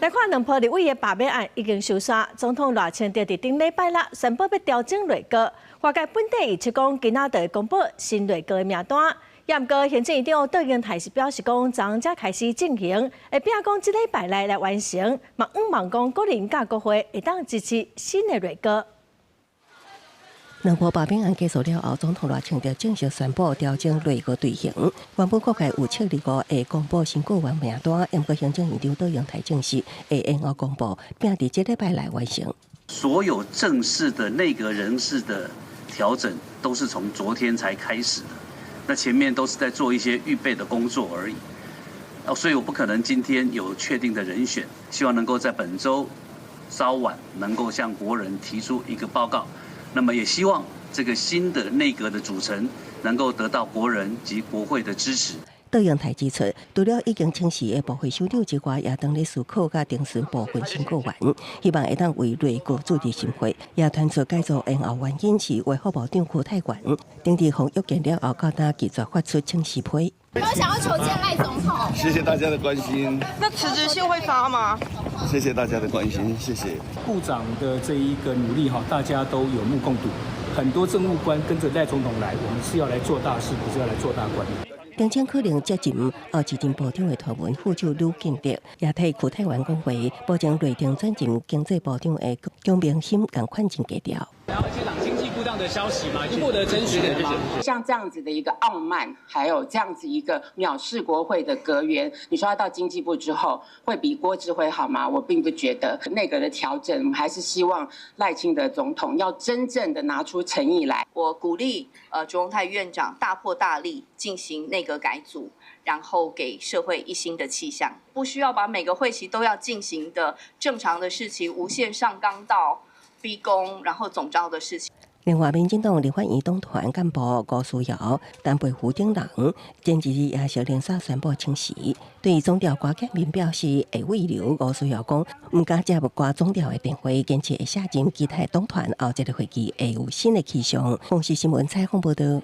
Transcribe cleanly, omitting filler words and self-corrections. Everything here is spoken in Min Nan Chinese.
來看兩波立委的罷免案已經收煞，總統賴清德佇頂禮拜六宣布欲調整內閣，外界本底預測講今仔就會公布新內閣的名單。也毋過行政院長卓榮泰是表示講，昨才開始進行，會拼講這禮拜內來完成，嘛向望講國人佮國會會當支持新的內閣。兩波罷免案結束了後，總統賴清德正式宣布調整內閣隊形。原本國會預測二五會公布新閣員名單，毋過行政院長卓榮泰證實會延後公布，並佇這禮拜內完成。所有正式的內閣人事的調整，都是從昨天才開始的。那前面都是在做一些預備的工作而已。所以我不可能今天有確定的人選，希望能夠在本週稍晚能夠向國人提出一個報告。那麼也希望這個新的內閣的組成能夠得到國人及國會的支持。卓榮泰指出，除了已經請辭的部會首長之外，也當咧思考佮徵詢部分新閣員，希望會當為內閣注入新血。也傳出改組延後原因是衛福部長邱泰源，頂佇防疫件了後，到今拒絕發出請辭批。有想要求見賴總統？謝謝大家的關心。那辭職信會發嗎？謝謝大家的關心，謝謝。部長的這一個努力哈，大家都有目共睹。很多政務官跟着賴總統來，我們是要來做大事，不是要來做大官。並且可能接任後一任部長的傳聞副手呂建德也替邱泰源講話，目前內定轉任經濟部長的蔣明心仝款真低調。了解長經濟部長的消息嗎？已經獲得真實的嗎？像這樣子的一個傲慢，還有這樣子一個藐視國會的閣員，你說他到經濟部之後會比郭智輝好嗎？我並不覺得。內閣的調整，我們還是希望賴清德總統要真正的拿出誠意來。我鼓勵卓榮泰院長大破大立進行內閣改組，然後給社會一新的氣象，不需要把每個會期都要進行的正常的事情無限上綱到逼宮，然後總召的事情。另外，民進黨立法院黨團幹部吳思瑤、陳培福等人，前一日也是連續宣布請辭。對總調郭建民表示會慰留，吳思瑤講毋敢接郭總調的電話，堅持會卸任，期待黨團後一個會期會有新的氣象。公視新聞採訪報導。